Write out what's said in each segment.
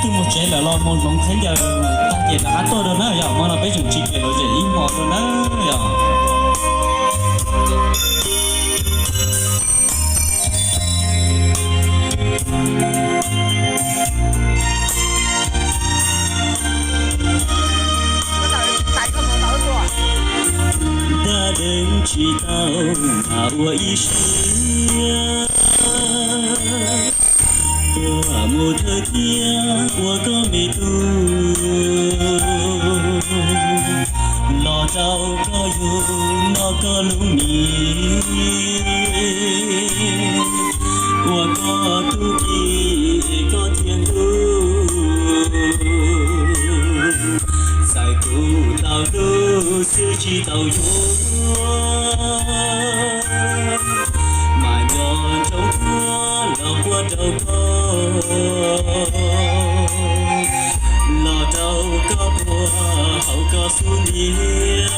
Twb mus tsev lawm los mus hloov khaub ncaws tag ces rov qab tuaj dua na yom. Hmo no peb tseem tsis pem lom zem ib hmos dua na yom. Dab deev tsis tau mas ua ib siab, tuaj mus thawj thiab ua koj me tub, los rau koj yug noj koj lub mis, ua koj tub ki koj thiaj hlub. Txawm kuv tau hlub xwb tsis tau yuav, mas nco ntsoov tuaj los quaj rau koj, los rau koj puag hauv koj xub ntiag.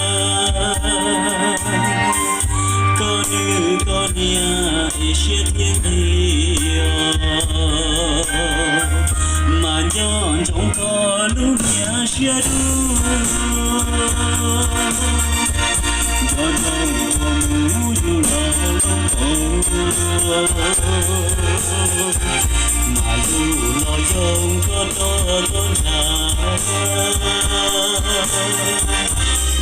Koj nws koj niam es siab thiab nqhis, mas nco ntsoov koj lub niag siab dub. Nco ntsoov koj mus yug los lub kaum, mas yug los yoo koj rog koj ntshav.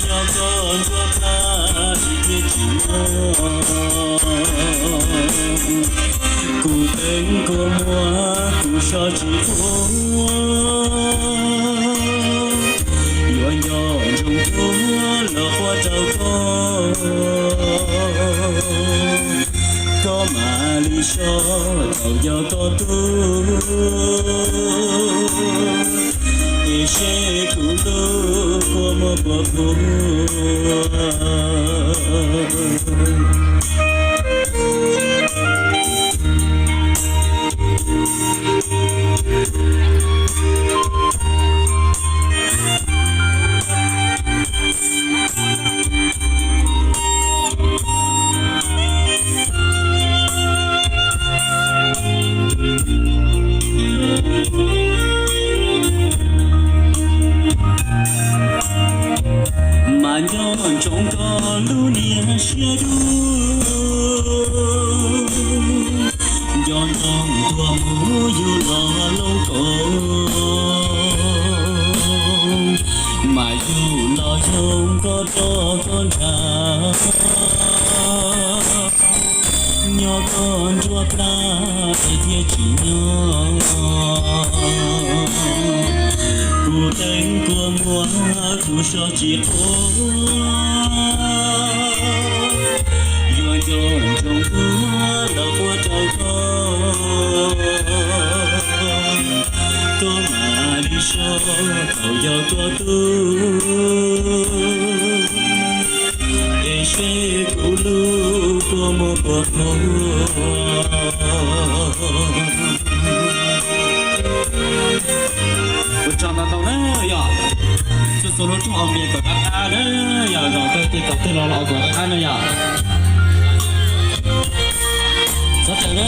Nyob koj nruab plab ib thiaj tsis muaj, kuv teev kua muag kuv so tsis quav. Yuav nco ntsoov tuaj los quaj rau koj, koj mam li so thaum yog koj tub, es seb kuv lub kua muag puas puag. Mas nco ntsoov koj lub niag siab dub, nco ntsoov tuaj mus yug los lub kaum, mas yug los yoo koj rog koj ntshav. Nyob koj nruab plab es thiaj tsis nyob, kuv teev kua muag kuv so tsis quav. Yuav nco ntsoov tuaj los quaj rau koj, koj mam li so thaum yog koj tub, es seb kuv lub kua muag puas puag. Ua tsaug ntau ntau na yom. Txhua txhua lub rooj au mis kom qab qab na yom, zos koj ces kom tej los los kom qab qab na yom. Xov tawm na,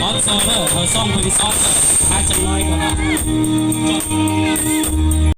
ob txog na, hos xob npee xob tawm, qab tseem no ib kom no.